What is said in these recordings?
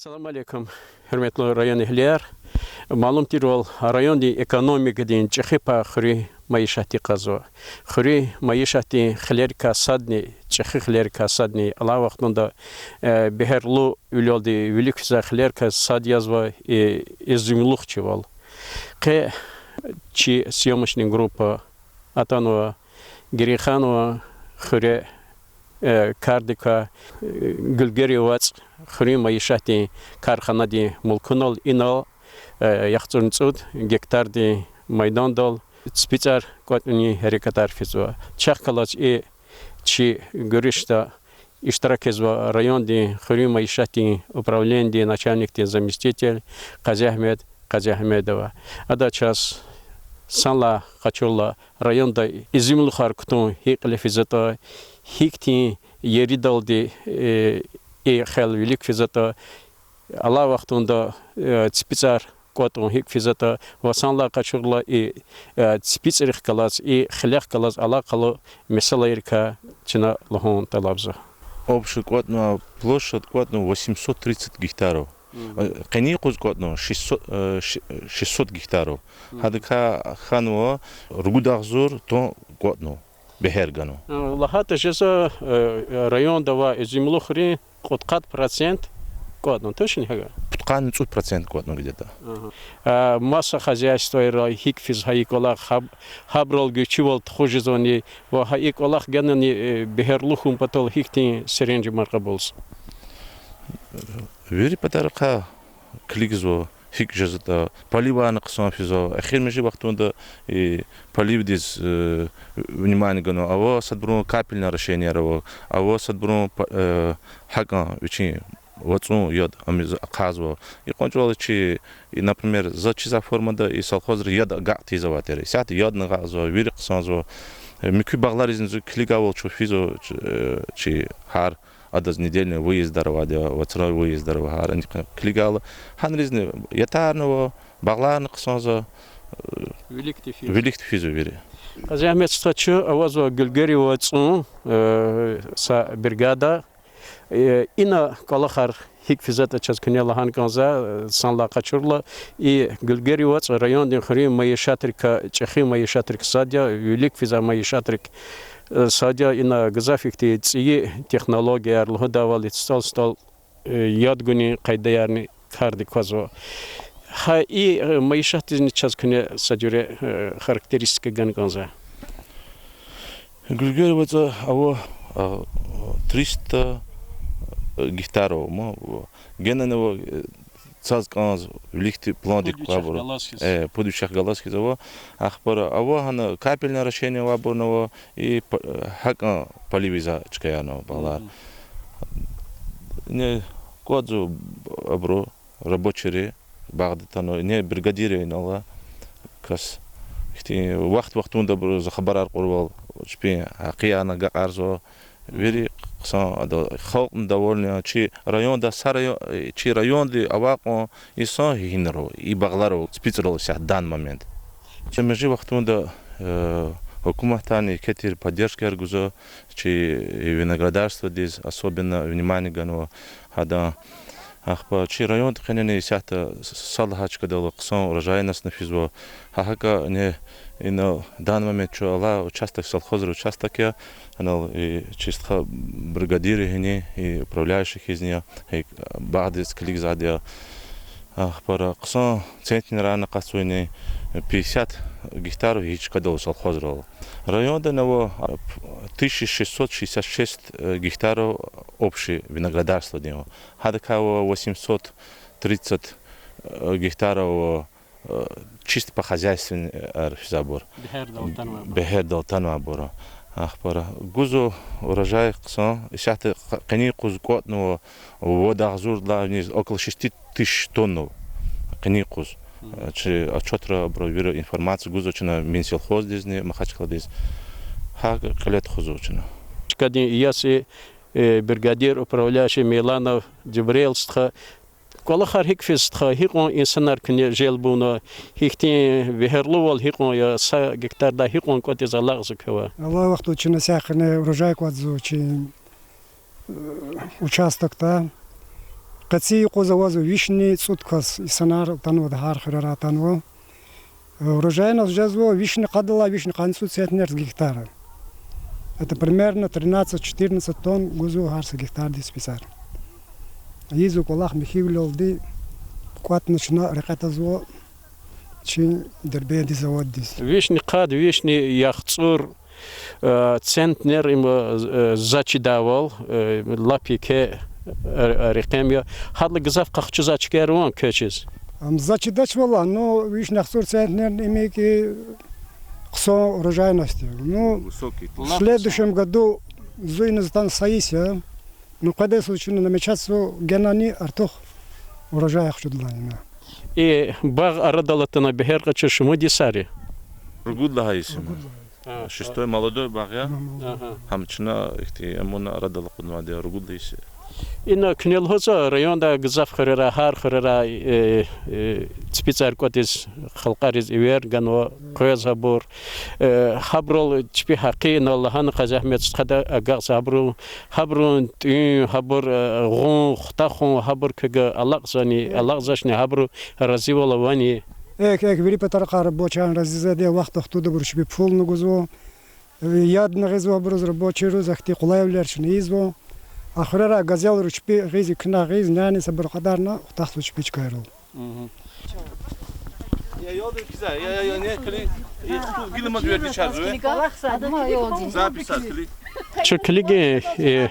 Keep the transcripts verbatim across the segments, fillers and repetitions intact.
Салам алейкум, гьуьрметлу районэгьлияр. Малум тирвал, райондин экономикадин чӀехи пай хуьруьн майишатдихъ кьазва. Хуьруьн майишатдин хилерикай садни, чӀехи хилерикай садни, алай вахтунда, э, бегьерлувилелди вилик физвай хилерикай сад язва, э, Эзимлугъчивал. Къе чи съёмочный группа атанва Герейханова хуьре, э, кардикай, э, Гуьлгери вацӀ хуьруьн майишатдин карханадин мулкунал инал, э, яхцӀурни цӀуд гектардин майдандал ципицӀар кӀватӀунин гьерекатар физва. Чахъ галаз и чи гуьруьшда иштирак ийизва райондин хуьруьн майишатдин управленидин начальникдин заместитель Къазиагьмед Къазиагьмедова. Ада чаз санлай къачурла районда эзимлухар кутун гьикӀ кьиле физватӀа, гьихьтин еридалди, э, и хел вилик физватӀа, алай вахтунда, э, ципицӀар кӀватӀун гьикӀ физватӀа ва санлай къачурла и, э, ципицӀрихъ галаз, и хилехъ галаз алакъалу месэлайрикай чна лугьун тӀалабзава. Общий кӀватӀнавай площадь кӀватӀнава восемьсот тридцать гектаров. Мгм. Э, къенин юкъуз кӀватӀнава шестьсот, э, ш-, шестьсот гектаров. Мгм. Гьадакай хьанва ругуд агъзур тонн кӀватӀнава, бегьер ганва. Э, лагьайтӀа жезва, э, районда авай эзимлухрин кьудкъад процент кӀватӀнава, тушни гьакӀ? Пудкъанни цӀуд процент кӀватӀнава где-то. Агьа. Э, маса хозяйствойра гьикӀ физ гьа и кӀвалах, гьаб-, гьабурал гуьрчивал тухуз жезвани ва гьа и кӀвалах генани, э, бегьерлу хьун патал гьихьтин серенжемар кьабулзава? Вири патарихъай килигзава, гьикӀ жезватӀа, поливарни хъсан физва. Эхиримжи вахтунда и поливдиз, э, внимание ганва. Ава садбурун капельное орошенияяр ава, ава садбурун по-, э, гьакӀан вичин вацӀун яд ам ийиз ахъайзава. И къванцвал чи, и, например, заз чизвай формада и совхозра яд агакь тийиз авай тир. Исятда ядни агакьзава, вири хъсанзава. Э, муькуь багъларизни зи килигайвал чун физва, ч-, э, чи гьар адаз недельный выезддар авайди я, вацран выезддар ава, гьар аниз килигайла. Гьанризни ятарни ава, багъларни хъсанзава, э, виликди физва. Виликди физва вири. Къазиагьмед стха, чун авазва Гуьлгери вацӀун, э, са бригада. Э, ина кӀвалахар гьикӀ физватӀа чаз куьне лагьана кӀанзава, э, санлай къачурла, и Гуьлгери вацӀ райондин хуьруьн майишатрикай, чӀехи майишатрикай сад я, вилик физвай майишатрикай, э, сад я, ина гзаф ихьтин цӀийи технологияр лугьудайвал, и стӀал-стӀал, э, яд гунин къайдаярни кардик квазва. Гьа и, э, майишатдизни чаз куьне са жуьре, э, характеристика гана кӀанзава. Гуьлгери вацӀа ава, а, триста гектаров, ма, генани ава, э, цаз кӀанз виликди пландик квайбур. Пуд вишехъ галаз хьиз. Э, пуд вишехъ галаз хьиз ава. Ахпа ава гьана капельное орошение авайбурни ава, и п-, э, гьакӀан полив ийизвай чкаярни ава багълар. Мгм. Ина кӀватӀзава абуру рабочийри, багъда атанва, ина бригадирри инал алай кас. Ихьтин вахт-вахтунда абуруз хабарар кьурвал, чпин гьакъиярни агакьарзава. Вири хъсан, ада халкьни довольный я, чи районда са район, чи районда авай кьван инсан гьинрал, и багъларал, ципицӀрал исятда данный момент. Чи межи вахтунда, э, гьукуматдани еке тир поддержкаяр гузва, чи виноградарстводиз особенно внимание ганва гьадан. Ахпа чи райондин къенени исятда са лагьай чкадал хъсан урожайностьни физва. Гьа гьакӀа ина, ина данный момент чун алай участок, совхозрин участок я, анал и чи стха бригадир гьини, и управляющий хьизни я, и багъдиз килигзавайди я. Ахпа хъсан центнерарни акъатзава ина, пятьдесят гектар и чкадал совхозрал. Районда ава тысяча шестьсот шестьдесят шесть гектаров общий виноградарстводин ава. Гьадакай ава восемьсот тридцать гектаров, э, чисто по хозяйственный, э, физвайбур. Бегьердал атанвайбур. Бегьердал атанвайбур. Ахпа гузва урожай хъсан, исятда къ-, къенин юкъуз кӀватӀнава вад агъзурдалай виниз около шести тысяч тонн ава къенин юкъуз. Мгм. Э, чи отчётра абуру вири информация гузва чна Минсельхоздизни, Махачкъаладиз. ГьакӀ кьиле тухузва чна. Чкадин яси, э, бригадир, управляющий Меланов Джибрил стха. КӀвалахар гьикӀ физ стха, гьикьван инсанар куьне желб авуна, гьихьтин вегьерлувал гьикьван я, са гектардай гьикьван кӀватӀиз алакьзава квевай? Алай вахтунда чна са къене урожай кӀватӀзава чи, э, участокда. Каци юкъуз авазва вишни цӀуд кас, инсанар атанва, гьар хуьрера атанва. Урожайность жезва вишни къадалай вишни къанни цӀуд центнер гектара. Это примерно тринадцать-четырнадцать тонн гузва гьар са гектардиз ципицӀар. Ийизва кӀвалах михьивилелди, кӀватӀна чна рекье тазва чи Дербентдин заводдиз. Вишни къад, вишни яхцӀур, э, центнер им, э, за чидайвал, э, лап еке, э, рекьем я. Гьадалай гзаф къахчузвай чкаяр авани квез чиз? Ам за чидач валлагь, ну, вишни яхцӀур центнер им я хьи, хъсан урожайность я. Ну, в следующем году зун ина затӀани са йис я. Ну, къведай йисуз чна намечатзава генани артух урожай хъжудалайна. И багъ арадал атана бегьер къачуз шумуд йисар я? Ругуд лагьай йис я. Шестой, молодой багъ я. Гьам чна ихьтин амуна арадал акъуднавайди я, ругуд лагьай йис я. Ина куьне лугьузва, районда гзаф хуьрера, гьар хуьрера, э, э, ципицӀар кӀватӀиз халкьариз эвер ганва, къвез гьабур. Э, гьабурал чпи гьакъинал лагьана кьван зегьмет стхадай агакьзава гьабурун, гьабурун тӀуьн, гьабур, э, гъун, хутахун, гьабур квевай алакьзавани, алакьзавачни, гьабуру разивал авани? Экв, экв, вири патарихъай рабочийрин разизавайди я, вахт-вахтунда абуру чпи пулни гузва. Э, ядни гъизва абуруз, рабочийриз, ахьтин къулайвилер чна ийизва. А хуьрера газелрай чпи гъиз, экуьнахъ гъиз, няниз абур кьадарна хутахзава чпи чкайрал. Чун килигин, э,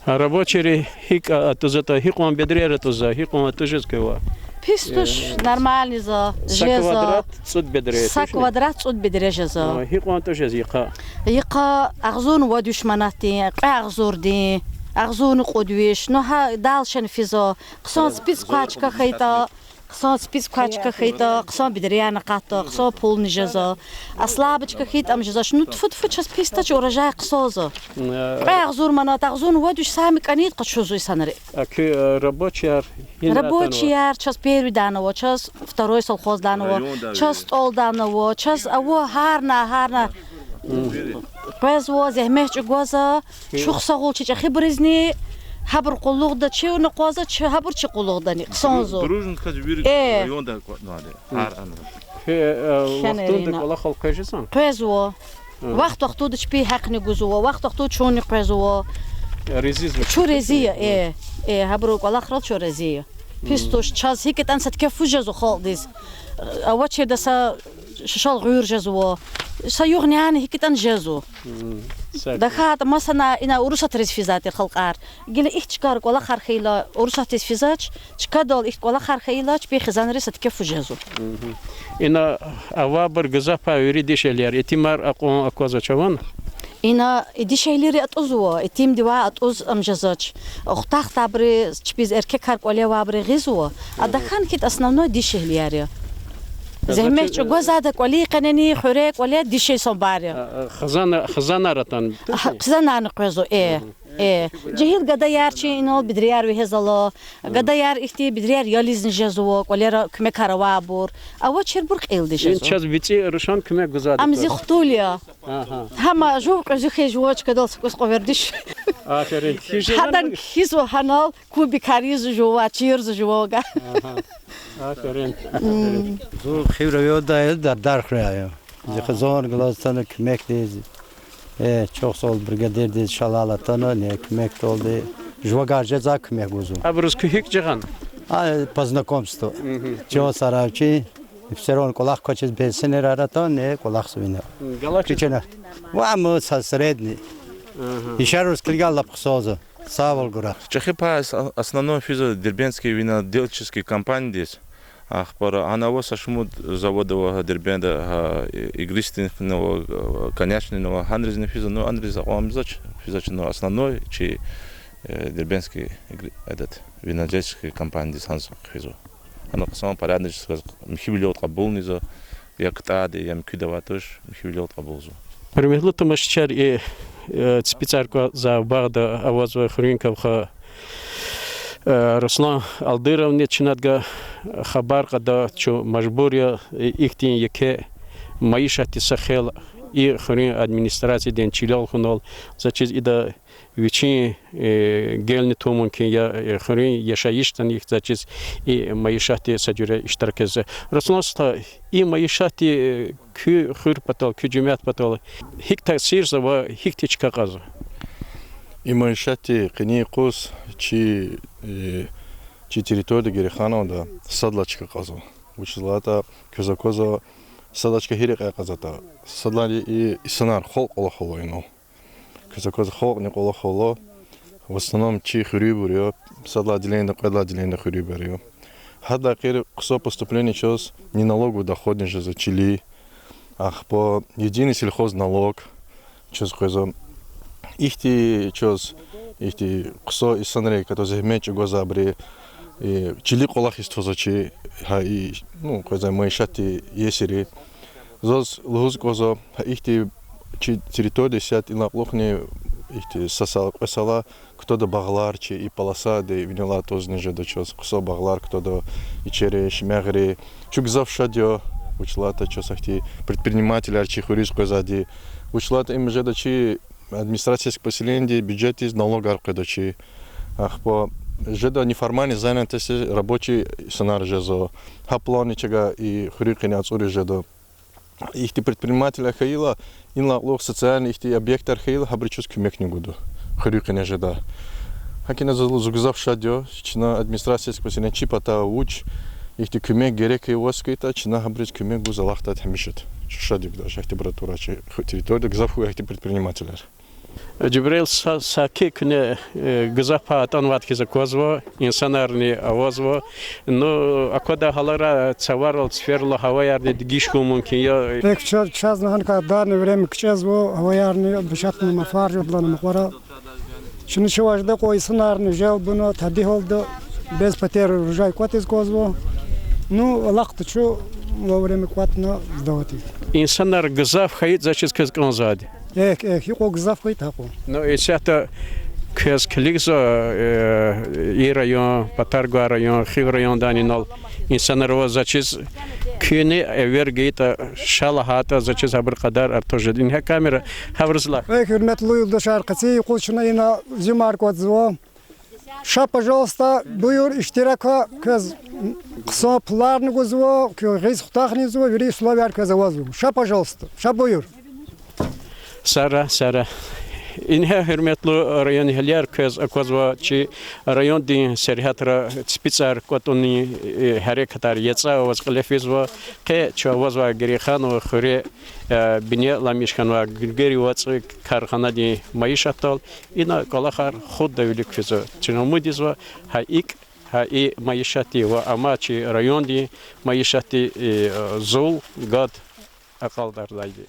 рабочийри гьикӀ атӀузватӀа, гьикьван бедреяр атӀузва, гьикьван атӀуз жез квевай? Пис туш, нормальный за, са жезва. Квадрат цӀуд бедре, са квадрат цӀуд бедре жезва. Гьикьван атӀуз жез йикъа? Йикъа агъзурни вад виш манатдин, кьве агъзурдин, агъзурни кьуд виш, ну гьа дал шен физва. Хъсан ципицӀ квай чка хьайитӀа, хъсан ципицӀ квай чка хьайитӀа, хъсан бедреярни акъатда, хъсан пулни жезва. Аслаб чка хьайитӀа ам жезвач. Ну, тфу-тфу, чаз пис тач, урожай хъсанзава. Кьве агъзур манат, агъзурни вад виш сами кӀанидаз къачузва инсанри. А куь, э, рабочийяр гьина атанва? Рабочийяр чаз первыйдани ава, чаз второй совхоздани ава, чаз СтӀалдани ава, чаз ава гьарна, гьарна. Къвезва, зегьмет чӀугвазва, чухсагъул чи чӀехибуризни, гьабурун къуллугъда чирна акъвазва, чи, гьабур чи къуллугъдани хъсанзава. Э, вахтунда кӀвалахал къвез жезва? Къвезва. Вахт-вахтунда чпи гьахъни гузва, вахт-вахтунда чунни къвезва. Чун рази я, э, э, гьабурун кӀвалахрал чун рази я. Пис туш, чаз гьикӀ ятӀани са тӀеке фу жезва халкьдиз. Авачирда са шашал гъуьр жезва, са югъ-няни гьикӀ ятӀани жезва. ТахьайтӀа масана ина Урусатриз физвай тир халкьар. Гила ихьтин чкайра кӀвалахар хьайила, Урусатриз физвач, чкадал ихьтин кӀвалахар хьайила, чпин хизанриз са тӀеке фу жезва. Ина авайбур гзаф я, вири дишегьлияр, итимар акьван аквазвач, авани? Ина и дишегьлийри атӀузва, итимдивай атӀуз ам жезвач. Хутахтайбуру, чпиз эркекар кӀвале авайбуру гъизва, а тахьайтӀа основной дишегьлияр я. Зегьмет чӀугвазвайда кӀвалин къене, хуьре кӀвале дишегьли санбар я. Хизанар атана? Хизанарни къвезва, э. Э, жегьил гадаяр чи инал бедреяр вегьезва, гадаяр ихьтин бедреяр ялизни жезва, кӀвалера куьмекар авайбур. Авачирбур кьилди жезва. Чаз бицӀи рушан куьмек гузвайди я. Ам зи хтул я. Гьам жув кьуьзуь хьиз жува чкадал са кӀус кьве вердиш. Гьадан кхьизва гьанал, кубикар ийизва жува, чирзава жувавай. Зун Хив райондай я, Дардар хуьряй я. Зи хизан галаз атана куьмекдиз. Э, чухсагъул бригадирдиз, шалал атана, не куьмекдалди. Жувагар жезва, куьмек гузва. Абуруз куьн гьикӀ жагъана? А, по знакомству. Чан сарав чи, всё равно кӀвалах квачиз белсенерар атана, не кӀвалахзава ина. Галачиз? Ва ам са средний. Ишаруз килигайла лап хъсанзава. Савал гурахъ. ЧӀехи пай основной физва Дербентский виноделческий компаниядиз. Ахпа ана ава са шумуд завод ава Дербентда, Игристый ава, Коньячный ава, гьанризни физва, ну, гьанриз акьван ийизвач, физвач, ну, основной чи, э, Дербентский игри-, этот, виноделческий компаниядиз гьаниз хъфизва. Ана хъсан порядочный, михьивилелди кьабулнава, я ктӀади, я муькуьди авай туш, михьивилелди кьабулзава. Гьуьрметлу тамашачияр, и, э, ципицӀар кӀватӀзавай багъда авазвай хуьруьн кавха, э, Руслан Алдыровни чинадга хабар кьада, чун мажбур я, э, ихьтин еке майишатдин са хел и хуьруьн администрациядин чилел хьунал, за чиз ида вичин гелни тун мумкин я, хуьруьн яшайишдани ихьтин чиз, и майишатди са жуьре иштиракзава. Руслан уста, и майишатди куь хуьр патал, куь жемят патал гьикӀ таъсирзава, гьихьтин чка кьазва? И майишатди къенин юкъуз чи, чи территорияда Герейхановда сад лагьай чка кьазва. Вучиз лагьайтӀа квез аквазва, сад лагьай чка гьи рекьяй кьазватӀа, сад лагьай и инсанар, халкь кӀвалахал ала инал. Квез аквазва, халкьни кӀвалахал ала, в основном чи хуьруьбур я, сад лагьай отделениеда кьвед лагьай отделениеда хуьруьбур я. Гьадалай гъейри хъсан поступление чаз ни налоговый доходни жезва чилин, ахпа единый сельхозналог чаз къвезва. Ихьтин чаз, ихьтин хъсан инсанри, катаз зегьмет чӀугвазвайбуру, чилин кӀвалах ийиз твазва чи, гьа и, ну, къвезвай майишатдин иесири. Заз лугьуз кӀанзава, гьа ихьтин чи территорияда исятда инлай кьулухъни ихьтин са сал, кьве сала кутада багълар чи и полосада, винелай атӀузни жеда чаз хъсан багълар кутада, и черешня, мягъри. Чун гзаф шад я, вучиз лагьайтӀа чаз ахьтин предпринимателар чи хуьруьз къвезвайди. Вучиз лагьайтӀа им жеда чи администрация сельского поселениедин бюджетдиз налогар къведа чи. Ахпа жеда неформальной занятости рабочий инсанар жезва. Гьа планни чавай и хуьруьн къене ацӀуриз жеда. Ихьтин предпринимателар хьайила, инлай кьулухъ социальный ихьтин объектар хьайила, гьабуру чаз куьмекни гуда, хуьруьн къене жеда. ГьакӀ ина заз лугьуз гзаф шад я, чна администрация сельского поселения чи патай вуч ихьтин куьмек герек аваз хьайитӀа, чна гьабуруз куьмек гуз алахъдайди гьамиша. Чун шад я гьахьтинбуруз, тура чи хуьр территорияда гзаф хьуй гьахьтин предпринимателар. Жибраил, са-, саки куьне гзаф пай атӀанвайди хьиз аквазва, инсанарни авазва. Ну, аквадай гьаларай цаварал, циферал гьаваярни дегиш хьун мумкин я. Экв чаз, чаз лагьаналди, в данное время кичӀезва, гьаваярни башакьна, мафар жеда лагьана мукьвара. Чна чавай жеда кьван инсанарни желбна, тади гьалда, без потерь урожай кӀватӀиз кӀанзава. Ну, алахъда чун вовремя кӀватӀна сдавать ийиз. Инсанар гзаф хьайитӀа, заз чиз, квез кӀанзавайди. Эхь, эхь, гьикьван гзаф хьайитӀа гьакьван. Ну, исятда квез килигзава, и район, Патаргвай район, Хив райондани инал инсанар ава, заз чиз, куьне эвер гайитӀа, ша лагьайтӀа, заз чиз, гьабурун кьадар артух жеда. Ингье камера, гьабуруз лагь. Эхь, гьуьрметлу юлдашар, къенин юкъуз чна ина зимар кӀватӀзава. Ша, пожалуйста, буюр, иштиракна, квез хъсан пуларни гузва, куь гъиз хутахни ийизва, вири условияр квез авазва. Ша, пожалуйста, ша, буюр. Сара, сара. Ингье, гьуьрметлу райондин агьалияр, квез аквазва чи райондин сергьятра ципицӀар кӀватӀунин гьерекатар яцӀа аваз кьиле физва. Къе чун авазвай Герейханово хуьре бине аламиш хьанвай Григорий вацӀ карханадин майишатдал. Ина кӀвалахар худда вилик физва. Чна умуд ийизва, гьа икӀ, гьа и майишатдин ва амай чи райондин майишатдин зул гад акьалтӀардайди.